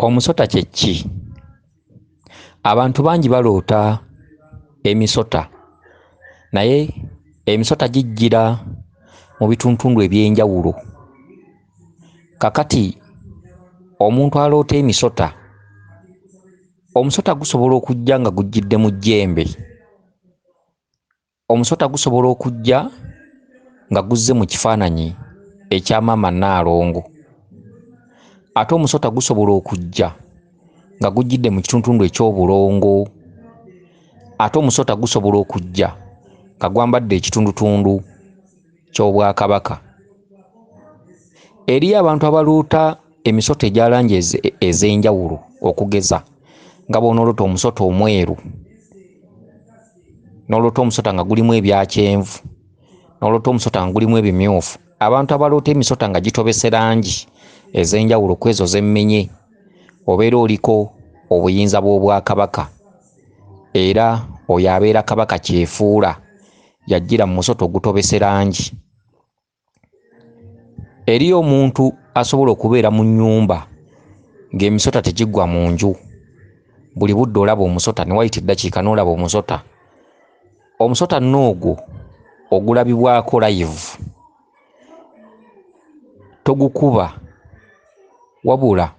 Omusota kye ki? Abantu bangi baloota emisota naye emisota gijjira mu bitundutundu eby'enjawulo. Kaakati omuntu aloota emisota, omusota gusobola okujja nga gujjidde mu jjembe, omusota gusobola okujja nga guzze mu kifaananyi ekya maama Nnaalongo, ate omusota gusobola okujja nga gujjidde mu kitundutundu eky'obulongo, ate omusota gusobola okujja nga gwambadde ekitundutundu ky'Obwakabaka. Eriyo abantu abaloota emisota egya langi ez'enjawulo okugeza nga bw'onooloota omusota omweru, n'oloota omusota nga gulimu ebya kyenvu, n'oloota omusota nga gulimu ebimyufu. Abantu abaloota emisota nga gitobese langi ez'enjawulo ku ezo ze mmenye, obeera oliko obuyinza bw'Obwakabaka era oyo abeera Kabaka kyefuula y'ajjira mu musota ogutobese langi. Eriyo omuntu asobola okubeera mu nnyumba ng'emisota tegiggwa mu nju, buli budde olaba omusota ne wayita eddakiika n'olaba omusota. Omusota nno ogwo ogulabibwako layivu togukuba wabula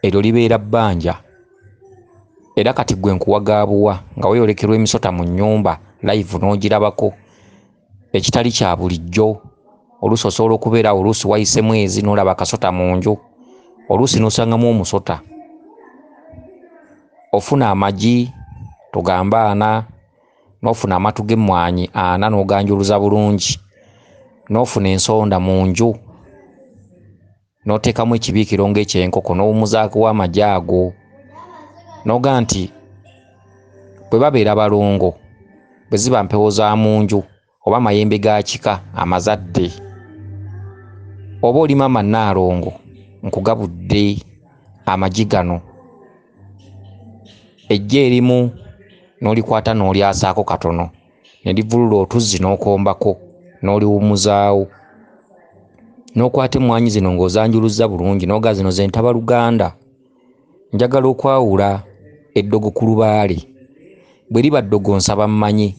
eryo libeera bbanja era kati ggwe nkuwa ga buwa nga weeyolekerwa emisota mu nnyumba layivu n'ogirabako ekitali kya bulijjo. Oluusi osobola okubeera awo oluusi wayise mwezi n'olaba akasota mu nju, oluusi n'osangamu omusota. Ofuna amagi tugambe ana, n'ofuna amatu g'emmwanyi ana n'oganjuluza bulungi, n'ofuna ensonda mu nju n'oteekamu ekibiikiro ng'ekyenkoko n'owummuzaako amagi ago, n'ogamba nti bwe babeera balongo, bwe ziba mpewo za mu nju oba mayembe ga kika amazadde, oba oli maama Nnaalongo nkugabudde amagi gano, eggi erimu n'olikwata n'olyasaako katono ne livulula otuzzi n'okombako n'oliwummuzaawo. N'okwata emmwanyi zino ng'ozanjuluzza bulungi n'ogamba zino ze ntabaluganda, njagala okwawula eddogo ku lubaale, bwe liba ddogo nsaba mmanye,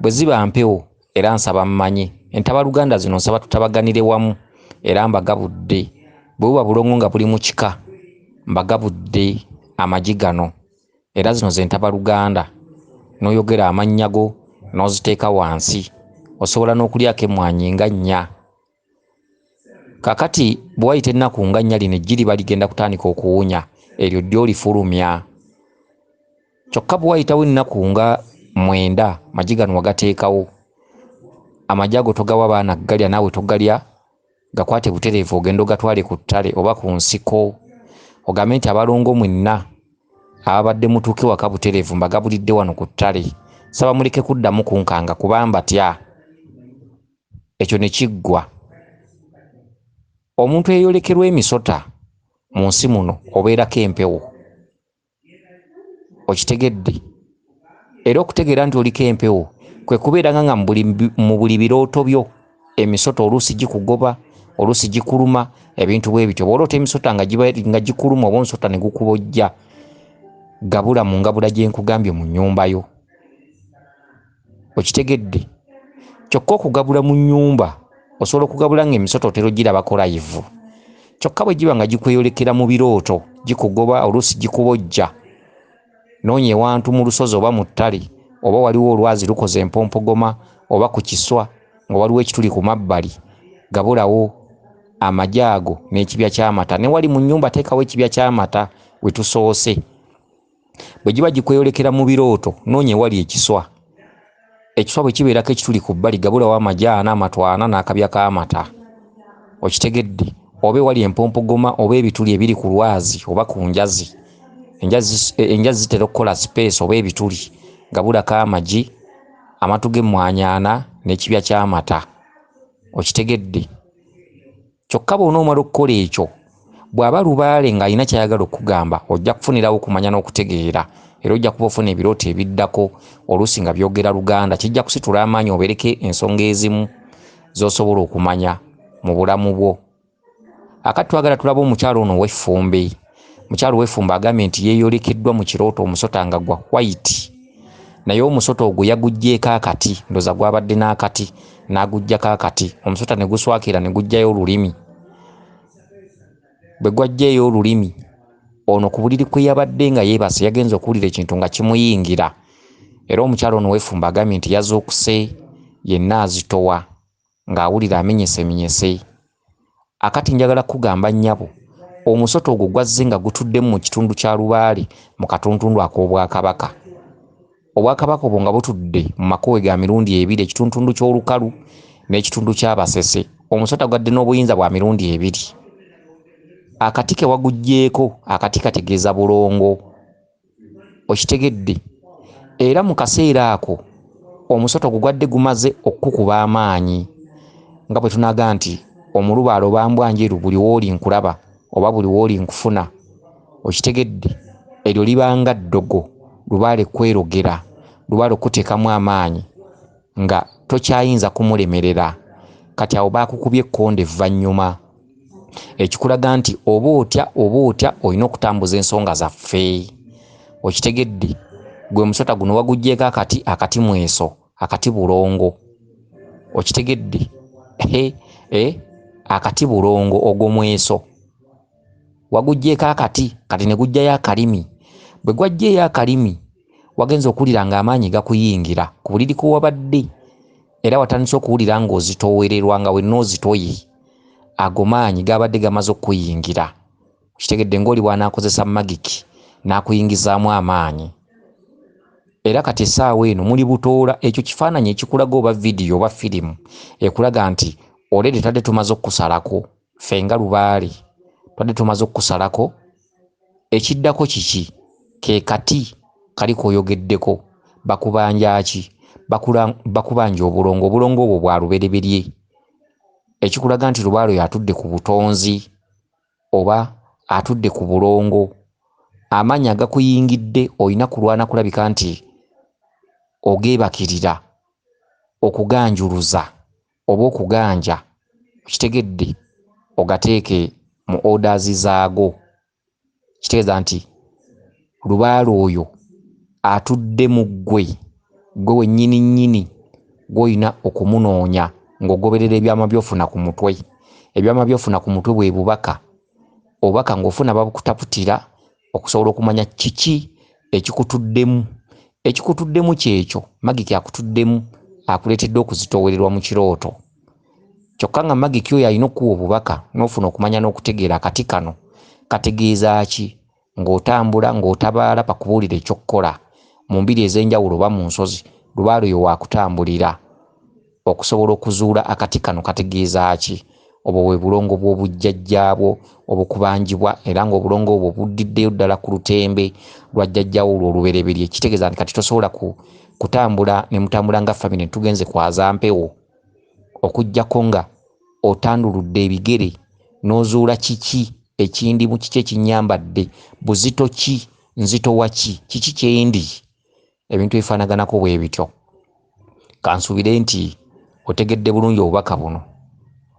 bwe ziba mpewo era nsaba mmanye, entabaluganda zino nsaba tutabaganire wamu era mbagabudde, bwe buba bulongo nga buli mu kika mbagabudde amagi gano era zino ze ntabaluganda, n'oyogera amannya go n'oziteeka wansi, osobola n'okulyako emmwanyi nga nnya. Kaakati bwe wayita ennaku nga nnya lino eggi liba ligenda kutandika okuwunya, eryo ddyo olifulumya. Kyokka bwe wayitawo ennaku nga 9 amagi gano wagateekawo, amagi ago togawa baana kugalya naawe togalya, gakwate butereevu ogende ogatwale ku ttale oba ku nsiko, ogambe nti abalongo mwenna ababadde mutuuke waka butereevu mbagabulidde wano ku ttale, nsaba muleke kuddamu kunkanga kuba mbatya. Ekyo ne kiggwa. Omuntu eyeeyolekerwa emisota mu nsi muno obeerako empewo. Okitegedde? Era okutegeera nti oliko empewo kwe kubeeranga nga mu buli birooto byo emisota oluusi gikugoba, oluusi gikuluma, ebintu bwe bityo. Bw'oloota emisota nga gikuluma oba omusota ne gukubojja, gabula mu ngabula gye nkugambye mu nnyumba yo. Okitegedde? Kyokka okugabula mu nnyumba osobola okugabula ng'emisota otera ogirabako layivu. Kyokka bwe giba nga gikweyolekera mu birooto, gikugoba, oluusi gikubojja, noonya ewantu mu lusozi oba mu ttale oba waliwo olwazi lukoze empompogoma oba ku kiswa nga waliwo ekituli ku mabbali, gabulawo amagi ago n'ekibya ky'amata. Ne wali mu nnyumba teekawo ekibya ky'amata we tusoose. Bwe giba gikweyolekera mu birooto, noonya ewali ekiswa. Ekiswa bwe kibeerako ekituli ku bbali, gabulawo amagi ana, amatu ana n'akabya k'amata. Okitegedde? Oba ewali empompogoma oba ebituli ebiri ku lwazi oba ku njazi. Enjazi zitera okukola sipeesi oba ebituli, gabulako amagi, amatu g'emmwanyi ana n'ekibya ky'amata. Okitegedde? Kyokka bw'onoomala okukola ekyo, bw'aba lubaale ng'alina ky'ayagala okukugamba, ojja kufunirawo okumanya n'okutegeera era ojja kuba ofuna ebirooto ebiddako oluusi nga byogera Luganda. Kijja kusitula amaanyi obeereko ensonga ezimu z'osobola okumanya mu bulamu bwo. Akati twagala tulabe omukyalo ono ow'effumbe. Mukyalo ow'effumbe agambye nti yeeyolekeddwa mu kirooto omusota nga gwa white, naye omusota ogwo yaguggyeeko akati, ndowooza gwabadde n'akati, n'aguggyako akati, omusota ne guswakira ne guggyayo olulimi. Bwe gwaggyeeyo olulimi, ono ku buliri kwe yabadde nga yeebase yagenze okuwulira ekintu nga kimuyingira. Era omukyalo ono ow'effumbe agambye nti yazuukuse yenna azitowa ng'awulira amenyesemenyese. Akati njagala kugamba nnyabo, omusota ogwo gwazze nga gutuddemu mu kitundu kya Lubaale mu katuntundu ak'Obwakabaka. Obwakabaka obwo nga butudde mu makowe ga mirundi ebiri, ekituntundu ky'Olukalu n'ekitundu ky'Abasese. Omusota gwadde n'obuyinza bwa mirundi ebiri. Akati ke waguggyeeko, akati kategeeza bulongo. Okitegedde? Era mu kaseera ako omusota ogwo gwadde gumaze okukuba amaanyi, nga bwe tunaga nti omulubaale oba mbwa njeru buli w'oli nkulaba oba buli w'oli nkufuna. Okitegedde? Eryo libanga ddogo, Lubaale kwerogera, Lubaale okuteekamu amaanyi nga tokyayinza kumulemerera. Kati awo baakukubye ekkonde evvannyuma, ekikulaga nti oba otya olina okutambuza ensonga zaffe. Okitegedde? Gwe musota guno waguggyeeko akati, akati mweso, akati bulongo. Okitegedde? Akati bulongo ogwo mweso. Waguggyeeko akati, kati ne guggyayo akalimi. Bwe gwaggyeeyo akalimi, wagenze okuwulira ng'amaanyi gakuyingira ku buliri kwe wabadde, era watandise okuwulira ng'ozitoowererwa nga wenna ozitoye. Ago maanyi gabadde gamaze okukuyingira. Okitegedde? Ng'oli bw'anaakozesa magiki n'akuyingizaamu amaanyi. Era kati essaawa eno muli butoola, ekyo kifaananyi ekikulaga oba vidiyo oba firimu ekulaga nti olede twadde tumaze okukusalako, ffe nga Lubaale twadde tumaze okukusalako. Ekiddako kiki? Ke kati kali k'oyogeddeko. Bakubanja ki? Bakubanja obulongo. Obulongo obwo bwa lubereberye, ekikulaga nti Lubaale oyo atudde ku butonzi oba atudde ku bulongo. Amaanyi agakuyingidde olina kulwana kulabika nti ogeebakirira okuganjuluza oba okuganja. Okitegedde? Ogateeke mu orders zaago. Kitegeeza nti Lubaale oyo atudde mu ggwe, ggwe wennyini nnyini gw'olina okumunoonya ng'ogoberera ebyama by'ofuna ku mutwe. Ebyama by'ofuna ku mutwe bwe bubaka. Obubaka ng'ofuna babukutaputira okusobola okumanya kiki ekikutuddemu. Ekikutuddemu kyekyo magiki akutuddemu akuleetedde okuzitoowererwa mu kirooto. Kyokka nga magiki oyo alina okukuwa obubaka n'ofuna okumanya n'okutegeera akati kano kategeeza ki, ng'otambula ng'otabaala bakubuulira ekyokukola mu mbiri ez'enjawulo oba mu nsozi. Lubaale oyo waakutambulira okusobola okuzuula akati kano kategeeza ki. Obwo bwe bulongo bw'obujjajjaabwo obukubanjibwa, era ng'obulongo obwo buddiddeyo ddala ku lutembe lwa jjajjaawo olwo olubereberye. Kitegeeza nti kati tosobola kutambula ne mutambula nga famire tugenze kwaza mpewo, okuggyako nga otanduludde ebigere n'ozuula kiki ekindimu, kiki ekinnyambadde, buzito ki, nzitowa ki, kiki kyendi. Ebintu ebifaanaganako bwe bityo. Kansuubire nti otegedde bulungi obubaka buno.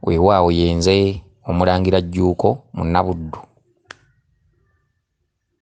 Weewaawo yenze Omulangira Jjuuko Munnabuddu.